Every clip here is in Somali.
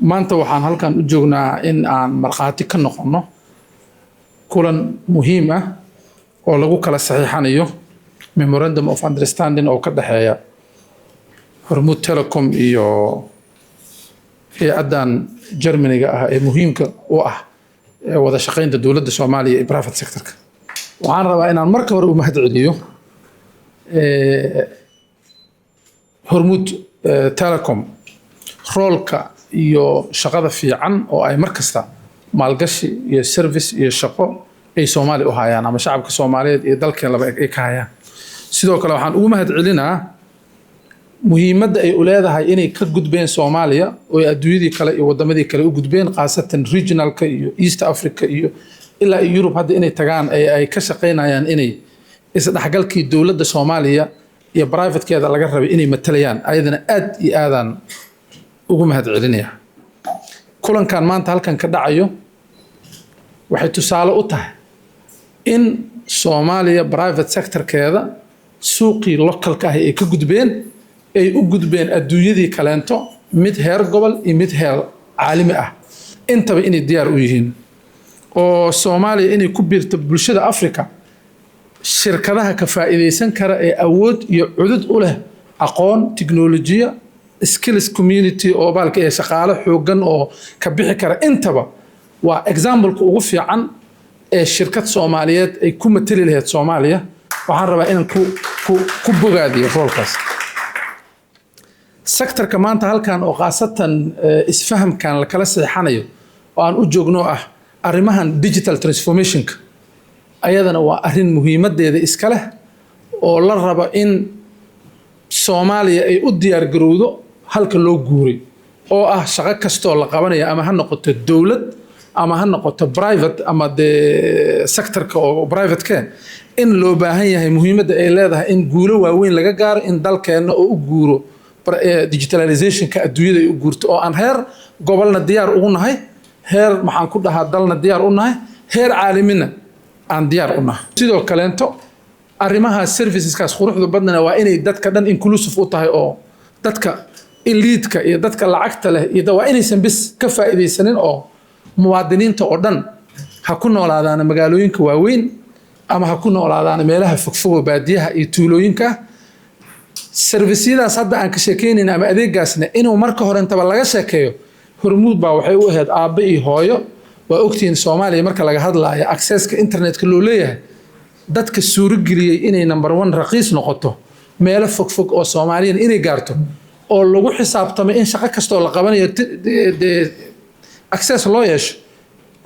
Maanta waxaan halkan u joognaa in aan markhaati ka noqonno kulan muhiim ah oo lagu kala saxiixanayo memorandum of understanding oo ka dhexeeya Hormuud Telecom iyo hay'addan Germaniga ah ee muhiimka u ah wada shaqeynta dowladda Soomaaliya iyo private sectorka. Waxaan rabaa inaan marka hore u mahad celiyo Hormuud Telecom roolka iyo shaqada fiican oo ay mar kasta maalgashi iyo service iyo shaqo ay Soomaaliya u hayaan ama shacabka Soomaaliyeed iyo dalkeenlaba ay ka hayaan. Sidoo kale waxaan ugu mahad celinaa muhiimadda ay u leedahay inay ka gudbeen Soomaaliya oo ay adduunyadii kale iyo wadamadii kale u gudbeen, khaasatan regionalka iyo East Africa iyo ilaa iyo Yurub hadda inay tagaan ay ka shaqaynayaan inay isdhexgalkii dowladda Soomaaliya iyo privatekeeda laga rabay inay matalayaan. Ayadana aad iyo aadaan ugu mahad celinaya. Kulankan maanta halkan ka dhacayo waxay tusaale u tahay in Soomaaliya private sectorkeeda suuqii localka ah ay ka gudbeen, ay u gudbeen adduunyadii kaleento, mid heer gobol iyo mid heer caalami ah intaba inay diyaar u yihiin, oo Soomaaliya inay ku biirto bulshada Africa shirkadaha ka faa'iidaysan kara ee awood iyo cudud u leh, aqoon, tiknolojiya, skills, community oo baalka ee shaqaale xooggan oo ka bixi kara intaba. Waa exampleka ugu fiican ee shirkad Soomaaliyeed ay ku matali lahayd Soomaaliya. Waxaan rabaa inaan ku bogaadiyo roolkaas sectorka maanta halkan oo khaasatan isfahamkan lakala seexanayo oo aan u joogno ah arrimahan digital transformationka. Ayadana waa arrin muhiimadeeda iska leh oo la rabo in Soomaaliya ay u diyaar garowdo halka loo guuray oo ah shaqo kastoo la qabanayo, ama ha noqoto dowlad ama ha noqoto private ama dee sectorka oo private-ke, in loo baahan yahay muhiimadda ay leedahay in guulo waaweyn laga gaaro, in dalkeenna oo u guuro digitalizationka adduunyada ay u guurto, oo aan heer gobolna diyaar ugu nahay, heer maxaan ku dhahaa dalna diyaar u nahay, heer caalamina aan diyaar u nahay. Sidoo kaleento arrimaha serviceskaas quruxda badnana waa inay dadka dhan inclusive u tahay, oo dadka elite-ka iyo dadka lacagta leh iyo waa inaysan bis ka faa'iidaysanin, oo muwaadiniinta oo dhan ha ku noolaadaana magaalooyinka waaweyn ama ha ku noolaadaana meelaha fogfog oo baadiyaha iyo tuulooyinka. Serviceyadaas hadda aan ka sheekeynayna ama adeegaasna inuu marka hore intaba laga sheekeeyo, Hormuud baa waxay u ahayd aabbe iyo hooyo. Waa ogtihiin, Soomaaliya marka laga hadlaayo accesska internetka loo leeyahay, dadka suurogeliyey inay number one raqiis noqoto, meelo fogfog oo Soomaaliyana inay gaarto, oo lagu xisaabtamay in shaqo kastoo la qabanayo dee access loo yeesho,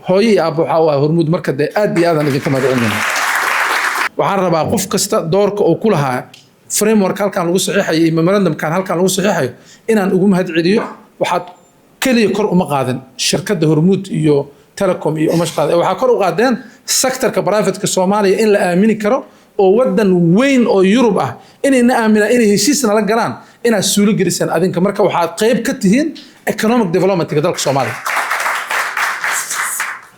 hooyo iyo aabbo waxaa u ah Hormuud. Marka dee aad iyo aadaan idinka mahadcelinayna. Waxaan rabaa qof kasta doorka uu ku lahaa framework halkan lagu saxiixayo iyo memorandumkan halkan lagu saxiixayo inaan ugu mahad celiyo. Waxaad keliya kor uma qaadin shirkadda Hormuud iyo Telecom iyo uma qaadin, waxaa kor u qaadeen sectorka privateka Soomaaliya in la aamini karo, oo wadan weyn oo Yurub ah inayna aaminaan, inay heshiis nala galaan, inaad suulo gelisaan adinka. Marka waxaad qayb ka tihiin economic developmentka dalka Soomaaliya.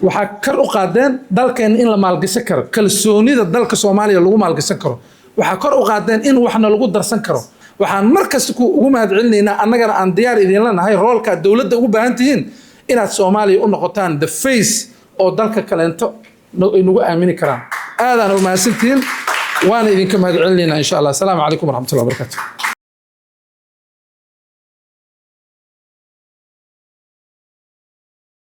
Waxaa kor u qaadeen dalkeena in la maalgashan karo, kalsoonida dalka Soomaaliya lagu maalgashan karo. Waxaa kor u qaadeen in waxna lagu darsan karo. Waxaan mar kasta ku ugu mahad celinaynaa, annagana aan diyaar idinla nahay roolka dowladda ugu baahan tihiin inaad Soomaaliya u noqotaan the face oo dalka kaleento ay nagu aamini karaan. Aadaan u mahadsantihiin, waana idinka mahad celinaynaa insha Allah. Asalaamu calaykum waraxmatullahi wabarakaatu.